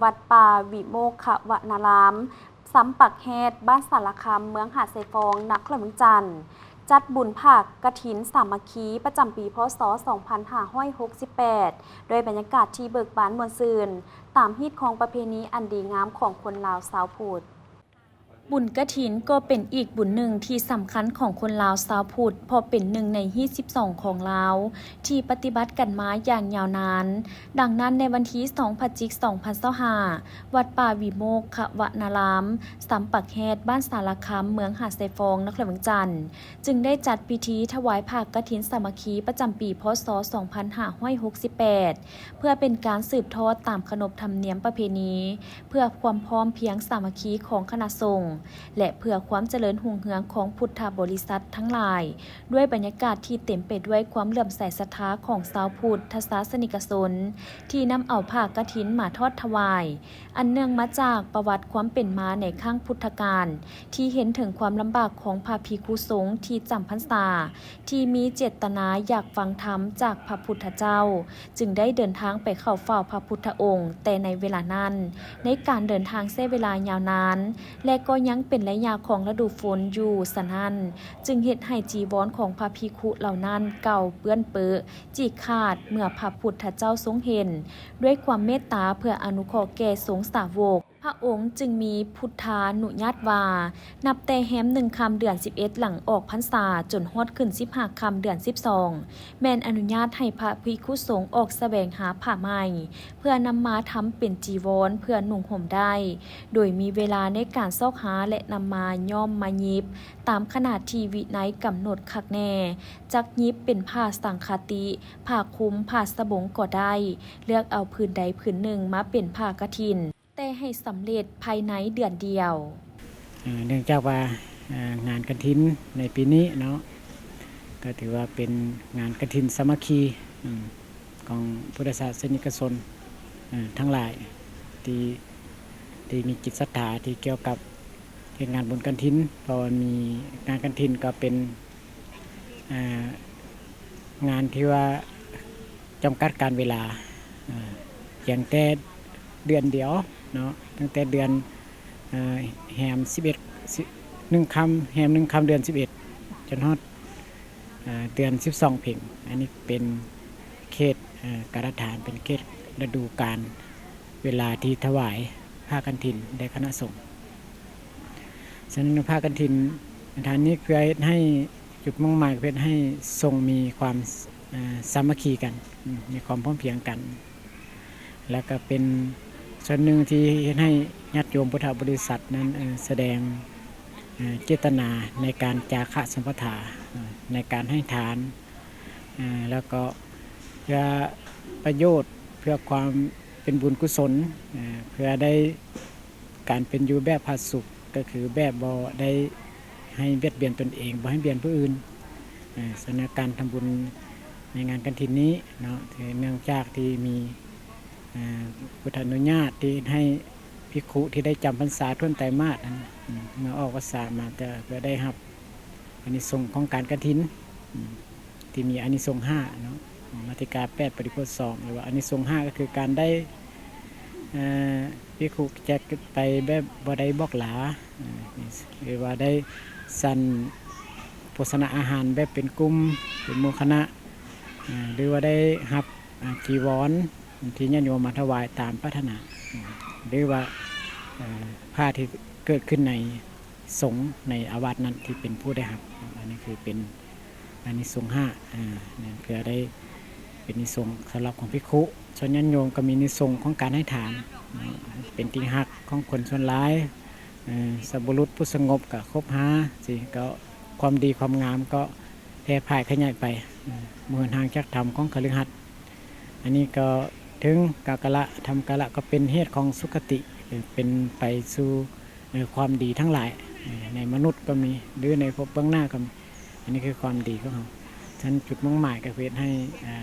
ວັດປ່າວິໂມກຂະວະນາລາມ ຊຳປາກແຮດ ບ້ານສາລະຄຳ ເມືອງຫາດຊາຍຟອງ ນະຄອນຫຼວງວຽງຈັນ ຈັດບຸນຜ້າກະຖິນສາມັກຄີ ປະຈຳປີ ພ.ສ. ສອງພັນຫ້າຮ້ອຍຫົກສິບແປດ ດ້ວຍບັນຍາກາດທີ່ເບີກບານມ່ວນຊື່ນ ຕາມຮີດຄອງປະເພນີອັນດີງາມຂອງຄົນລາວຊາວພຸດ. ບຸນກະຖິນກໍເປັນອີກບຸນໜຶ່ງທີ່ສຳຄັນຂອງຄົນລາວຊາວພຸດ, ເພາະເປັນໜຶ່ງໃນຮີດສິບສອງຂອງລາວ ທີ່ປະຕິບັດກັນມາຢ່າງຍາວນານ. ດັ່ງນັ້ນ, ໃນວັນທີສອງ ພະຈິກ ສອງພັນຊາວຫ້າ ວັດປ່າວິໂມກຂະວະນາລາມ ຊຳປາກແຮດ ບ້ານສາລະຄຳ ເມືອງຫາດຊາຍຟອງ ນະຄອນຫຼວງວຽງຈັນ ຈຶ່ງໄດ້ຈັດພິທີຖວາຍຜ້າກະຖິນສາມັກຄີ ປະຈຳປີ ພ.ສ. ສອງພັນຫ້າຮ້ອຍຫົກສິບແປດ ເພື່ອເປັນການສືບທອດຕາມຂະໜົບທຳນຽມປະເພນີ ເພື່ອຄວາມພ້ອມພຽງສາມັກຄີຂອງຄະນະສົງ ແລະ ເພື່ອຄວາມຈະເລີນຮຸ່ງເຮືອງຂອງພຸດທະບໍລິສັດທັງຫຼາຍ, ດ້ວຍບັນຍາກາດທີ່ເຕັມໄປດ້ວຍຄວາມເຫຼື້ອມໃສສັດທາຂອງຊາວພຸດທະສາສະນິກະຊົນ ທີ່ນຳເອົາຜ້າກະຖິນມາທອດຖວາຍ, ອັນເນື່ອງມາຈາກປະຫວັດຄວາມເປັນມາໃນຄັ້ງພຸດທະການ ທີ່ເຫັນເຖິງຄວາມລຳບາກຂອງພະພິກຂຸສົງທີ່ຈຳພັນສາ ທີ່ມີເຈດຕະນາຢາກຟັງທຳຈາກພະພຸດທະເຈົ້າ, ຈຶ່ງໄດ້ເດີນທາງໄປເຂົ້າເຝົ້າພະພຸດທະອົງ, ແຕ່ໃນເວລານັ້ນ, ໃນການເດີນທາງໃຊ້ເວລາຍາວນານ ແລະ ກໍຍັງເປັນໄລຍະຂອງລະດູຝົນຢູ່, ສະນັ້ນ, ຈຶ່ງເຮັດໃຫ້ຈີວອນຂອງພະພິກຂຸເຫຼົ່ານັ້ນເກົ່າເປື້ອນເປິ, ຈີກຂາດ, ເມື່ອພະພຸດທະເຈົ້າຊົງເຫັນ, ດ້ວຍຄວາມເມດຕາເພື່ອອະນຸເຄາະແກ່ສົງສາວົກ. ພະອົງຈຶ່ງມີພຸດທານຸຍາດວ່າ, ນັບແຕ່ແຮມໜຶ່ງຄ່ຳເດືອນສິບເອັດຫຼັງອອກພັນສາ ຈົນຮອດຂຶ້ນສິບຫ້າຄ່ຳເດືອນສິບສອງ ແມ່ນອະນຸຍາດໃຫ້ພະພິກຂຸສົງອອກສະແຫວງຫາຜ້າໃໝ່ ເພື່ອນຳມາທຳເປັນຈີວອນເພື່ອນຸ່ງຫົ່ມໄດ້, ໂດຍມີເວລາໃນການຊອກຫາ ແລະ ນຳມາຍ້ອມມາຫຍິບ ຕາມຂະໜາດທີ່ວິໄນກຳນົດຄັກແນ່, ຈັກຫຍິບເປັນຜ້າສັງຄະຕິ, ຜ້າຄຸມ, ຜ້າສະບົງກໍໄດ້, ເລືອກເອົາຜືນໃດຜືນໜຶ່ງມາເປັນຜ້າກະຖິນ. ແຕ່ໃຫ້ສຳເລັດພາຍໃນເດືອນດຽວ. ເອີ່ ເນື່ອງຈາກວ່າ ເອີ່ ງານກະຖິນໃນປີນີ້ເນາະ ກໍຖືວ່າເປັນງານກະຖິນສາມັກຄີ ເອີ່ ຂອງພຸດທະສາສະນິກະຊົນ ເອີ່ ທັງຫຼາຍ ທີ່ ທີ່ມີຈິດສັດທາທີ່ກ່ຽວກັບເຮັດງານບຸນກະຖິນ, ເພາະວ່າມີງານກະຖິນກໍເປັນ ເອີ່ ງານທີ່ວ່າຈຳກັດການເວລາ ເອີ່ ພຽງແຕ່ເດືອນດຽວເນາະ, ຕັ້ງແຕ່ເດືອນ ເອີ່ ແຮມສິບເອັດ ສິບ ໜຶ່ງຄ່ຳ ແຮມໜຶ່ງຄ່ຳເດືອນສິບເອັດ ຈົນຮອດ ເອີ່ ເດືອນສິບສອງເພັງ. ອັນນີ້ເປັນເຂດ ເອີ່ ກາລະຖານ ເປັນເຂດລະດູການ ເວລາທີ່ຖວາຍຜ້າກະຖິນແດ່ຄະນະສົງ. ສະນັ້ນ ຜ້າກະຖິນ ສະຖານນີ້ເພື່ອເຮັດໃຫ້ ຈຸດມຸ່ງໝາຍເພື່ອເຮັດໃຫ້ສົງມີຄວາມ ເອີ່ ສາມັກຄີກັນ ມີຄວາມພ້ອມພຽງກັນ ແລ້ວກໍເປັນສ່ວນໜຶ່ງທີ່ເຮັດໃຫ້ຍາດໂຍມພຸດທະບໍລິສັດນັ້ນ ເອີ່ ສະແດງ ເອີ່ ເຈດຕະນາໃນການຈາຄະສຳປະທາ ເອີ່ ໃນການໃຫ້ທານ ເອີ່ ແລ້ວກໍເພື່ອປະໂຫຍດ ເພື່ອຄວາມເປັນບຸນກຸສົນ ເອີ່ ເພື່ອໄດ້ ການເປັນຢູ່ແບບຜາສຸກ ກໍຄືແບບບໍ່ໄດ້ໃຫ້ບຽດບຽນຕົນເອງ ບໍ່ໃຫ້ບຽນຜູ້ອື່ນ. ເອີ່ ສະນັ້ນ ການທຳບຸນໃນງານກະຖິນນີ້ເນາະ ເນື່ອງຈາກທີ່ມີ ເອີ່ ພຸດທານຸຍາດທີ່ໃຫ້ພິກຂຸທີ່ໄດ້ຈຳພັນສາຖ້ວນໄຕມາດນັ້ນ ເມື່ອອອກພັນສາມາ ຈະ ຈະໄດ້ຮັບອານິສົງຂອງການກະຖິນ ທີ່ມີອານິສົງຫ້າເນາະ ມາຕິກາແປດ ປະລິໂພດສອງ ຫຼືວ່າອານິສົງຫ້າ ກໍຄືການໄດ້ ເອີ່ ພິກຂຸແຈກໄປແບບບໍ່ໄດ້ບອກລາ ເອີ່ ຫຼືວ່າໄດ້ສັນໂພຊະນາອາຫານແບບເປັນກຸ່ມ ເປັນໝູ່ຄະນະ ເອີ່ ຫຼືວ່າໄດ້ຮັບ ອາ ຈີວອນທີ່ຍາດໂຍມມາຖວາຍຕາມປາດຖະໜາ ເອີ່ ຫຼືວ່າ ເອີ່ ຜ້າທີ່ເກີດຂຶ້ນໃນ ສົງໃນອາວາດນັ້ນທີ່ເປັນຜູ້ໄດ້ຮັບ. ອັນນີ້ຄືເປັນອານິສົງຫ້າ ອາ ນັ້ນຄືໄດ້ເປັນອານິສົງສຳລັບຂອງພິກຂຸ. ສ່ວນຍາດໂຍມກໍມີອານິສົງຂອງການໃຫ້ທານ ເປັນທີ່ຮັກຂອງຄົນສ່ວນຫຼາຍ ເອີ່ ສັບບຸລຸດຜູ້ສະຫງົບກໍຄົບຫາ ຊິກໍຄວາມດີຄວາມງາມກໍແຜ່ຜາຍຂະຫຍາຍໄປ ເອີ່ ບໍ່ເຫີນຫ່າງຈາກທຳຂອງຄະລືຫັດ. ອັນນີ້ກໍເຖິງກາກະລະ ທຳກາລະກໍເປັນເຫດຂອງສຸຄະຕິ ເປັນໄປສູ່ ເອີ່ ຄວາມດີທັງຫຼາຍ ເອີ່ ໃນມະນຸດກໍມີ ຫຼືໃນພົບເບື້ອງໜ້າກໍມີ. ອັນນີ້ຄືຄວາມດີຂອງເຮົາ. ສະນັ້ນ ຈຸດມຸ່ງໝາຍກໍເຮັດໃຫ້ ເອີ່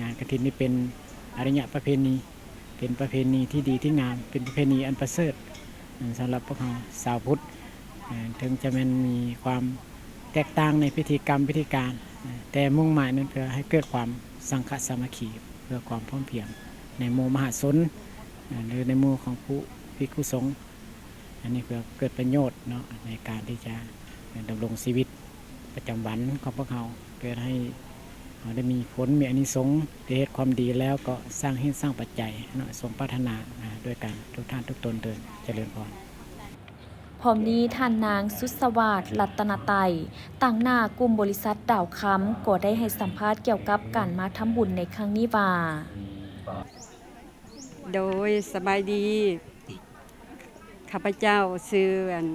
ງານກະຖິນນີ້ເປັນອະລິຍະປະເພນີ ເປັນປະເພນີທີ່ດີທີ່ງາມ ເປັນປະເພນີອັນປະເສີດ ເອີ່ ສຳລັບພວກເຮົາຊາວພຸດ. ເອີ່ ເຖິງຈະແມ່ນມີຄວາມແຕກຕ່າງໃນພິທີກຳພິທີການ ເອີ່ ແຕ່ມຸ່ງໝາຍນັ້ນເພື່ອໃຫ້ເກີດຄວາມສັງຄະສາມັກຄີ ເພື່ອຄວາມພ້ອມພຽງໃນໝູ່ມະຫາຊົນ ຫຼືໃນໝູ່ຂອງຜູ້ພິກຂຸສົງ. ອັນນີ້ເພື່ອເກີດປະໂຫຍດເນາະ ໃນການທີ່ຈະດຳລົງຊີວິດປະຈຳວັນຂອງພວກເຮົາ ເພື່ອໃຫ້ເຮົາໄດ້ມີຜົນ ມີອານິສົງ ໄດ້ເຮັດຄວາມດີແລ້ວກໍສ້າງເຫດສ້າງປັດໄຈເນາະ ສົມປາດຖະໜາ ອາ ດ້ວຍກັນທຸກທ່ານທຸກຕົນເທີ້ນ. ຈະເລີນພອນ. ພ້ອມນີ້ທ່ານນາງ ສຸດສະຫວາດ ລັດຕະນະໄຕ ຕາງໜ້າກຸ່ມບໍລິສັດດາວຄຳ ກໍໄດ້ໃຫ້ສຳພາດກ່ຽວກັບການມາທຳບຸນໃນຄັ້ງນີ້ວ່າ. ໂດຍ ສະບາຍດີ ຂ້າພະເຈົ້າຊື່ ອັນ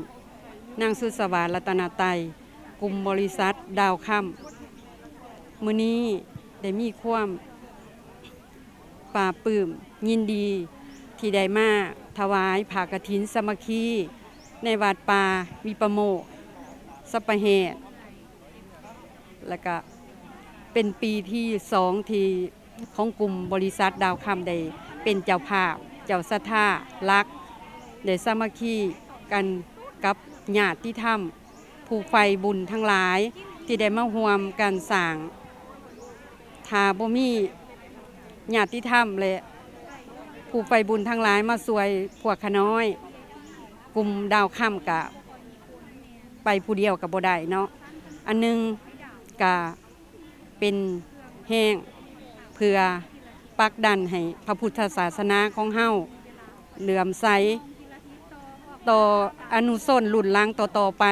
ນາງ ສຸດສະຫວາດ ລັດຕະນະໄຕ ກຸ່ມບໍລິສັດດາວຄຳ. ມື້ນີ້ໄດ້ມີຄວາມປາບປຶ້ມຍິນດີ ທີ່ໄດ້ມາຖວາຍຜ້າກະຖິນສາມັກຄີ ໃນວັດປ່າວິປະໂມກ ສັບປະແຫດ ແລ້ວກະເປັນປີທີສອງທີ່ ຂອງກຸ່ມບໍລິສັດດາວຄຳໄດ້ເປັນເຈົ້າພາບ ເຈົ້າສັດທາຫຼັກ ໄດ້ສາມັກຄີກັນກັບຍາດຕິທຳ ຜູ້ໃຝ່ບຸນທັງຫຼາຍ ທີ່ໄດ້ມາຮ່ວມກັນສ້າງ. ຖ້າບໍ່ມີຍາດຕິທຳ ແລະ ຜູ້ໃຝ່ບຸນທັງຫຼາຍມາຊ່ວຍພວກຂ້ານ້ອຍ ກຸ່ມດາວຄຳກະໄປຜູ້ດຽວກະບໍ່ໄດ້ເນາະ. ອັນໜຶ່ງກະ ເປັນແຮງເພື່ອປັກດັນໃຫ້ພະພຸດທະສາສະໜາຂອງເຮົາເຫຼື້ອມໃສຕໍ່ອະນຸຊົນລຸ້ນຫຼັງຕໍ່ໆໄປ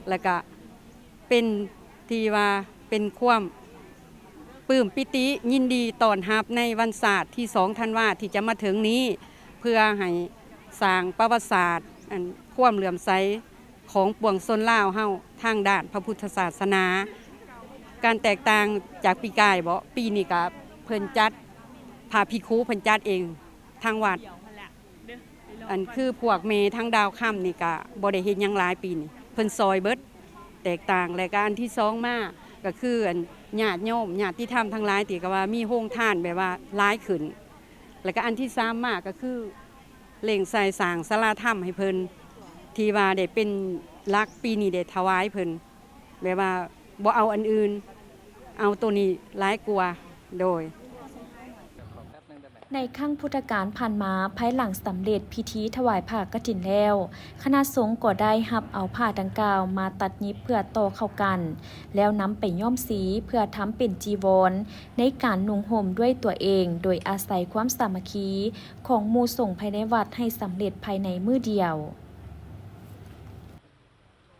ແລະກະເປັນທີ່ວ່າເປັນຄວາມປຶ້ມປີຕິຍິນດີຕ້ອນຮັບໃນວັນຊາດທີສອງທັນວາທີ່ຈະມາເຖິງນີ້ ເພື່ອໃຫ້ສ້າງປະຫວັດສາດ ອັນ ຄວາມເຫຼື້ອມໃສ ຂອງປວງຊົນລາວເຮົາທາງດ້ານພະພຸດທະສາສະໜາ. ການແຕກຕ່າງຈາກປີກາຍເບາະ ປີນີ້ກະເພິ່ນຈັດ ພະພິກຂຸເພິ່ນຈັດເອງທາງວັດ ອັນຄືພວກແມ່ທາງດາວຄຳນີ້ກະບໍ່ໄດ້ເຮັດຫຍັງຫຼາຍປີນີ້ ເພິ່ນຊ່ອຍເບິດ ແຕກຕ່າງ. ແລະກະອັນທີສອງມາກະຄື ອັນ ຍາດໂຍມຍາດຕິທຳທັງຫຼາຍ ທີ່ກະວ່າມີໂຮງທານແບບວ່າຫຼາຍຂຶ້ນ. ແລະກະອັນທີສາມມາກະຄື ເລັ່ງໃສ່ສ້າງສາລາທຳໃຫ້ເພິ່ນ ທີ່ວ່າໄດ້ເປັນຫຼັກ ປີນີ້ໄດ້ຖວາຍເພິ່ນ ແບບວ່າບໍ່ເອົາອັນອື່ນ ເອົາໂຕນີ້ຫຼາຍກວ່າ. ໂດຍ ໃນຄັ້ງພຸດທະການຜ່ານມາ, ພາຍຫຼັງສຳເລັດພິທີຖວາຍຜ້າກະຖິນແລ້ວ, ຄະນະສົງກໍໄດ້ຮັບເອົາຜ້າດັ່ງກ່າວມາຕັດຫຍິບເພື່ອຕໍ່ເຂົ້າກັນ, ແລ້ວນຳໄປຍ້ອມສີເພື່ອທຳເປັນຈີວອນ ໃນການນຸ່ງຫົ່ມດ້ວຍຕົວເອງ ໂດຍອາໄສຄວາມສາມັກຄີຂອງໝູ່ສົງພາຍໃນວັດໃຫ້ສຳເລັດພາຍໃນມື້ດຽວ.